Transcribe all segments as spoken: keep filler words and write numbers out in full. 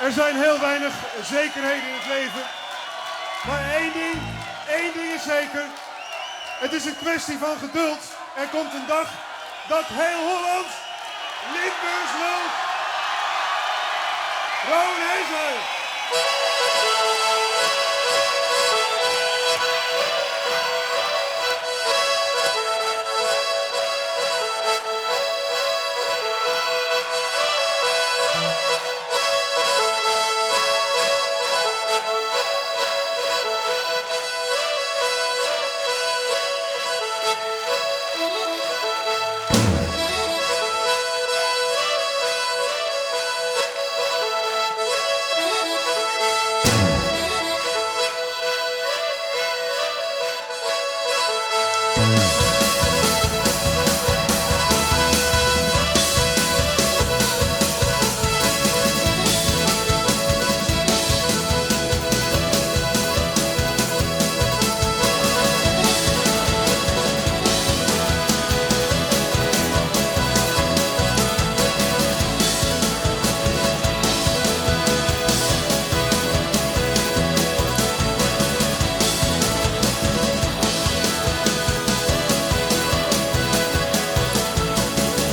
Er zijn heel weinig zekerheden in het leven. Maar één ding, één ding is zeker. Het is een kwestie van geduld. Er komt een dag dat heel Holland Limburgs lult. Rowan Heijzer.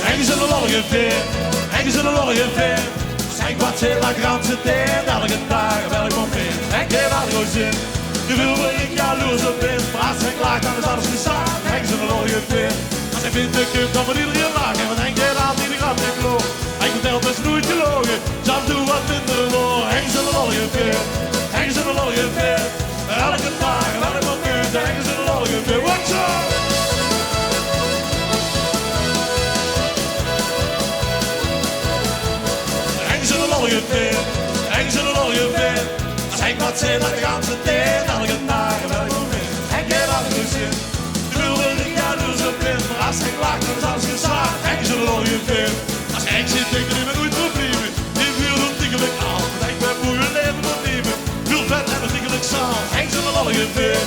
Heng is 'ne lollige veer, heng is 'ne lollige veer. Zèk, wat zeen d'r ganse tied, elke daag, op elk moment. Heng haet waal good zin, geveul wao ich jaloers op bin. Mer es heng laach, dan is alles geslaag. Heng is 'ne lollige veer. Es heng vinjer kump, dan mót ederein lache. Want heng haet altied ein grepke klaor. Heng vertèlt dus noeit geloge, zelfs doe wat minder waor. Heng is 'ne lollige veer, heng is 'ne lollige veer. Elke daag, elk moment, heng is 'ne lollige veer. Watch out! Heng is 'ne lollige veer, heng is 'ne lollige veer. Es heng wat zeen, dan de ganse tied, elke daag, op elk moment. Heng haet waal good zin, geveul wao ich jaloers op bin. Mer es heng laach, dan is alles geslaag. Heng is 'ne lollige veer. Es heng zit, dink ich, ich höb noeit probleme. Dae vuurt 'm tiegelik aaf, want heng wèt boe 'r laeve mót neme. Väöl vet en tiegelik zaaf. Heng is 'ne lollige veer.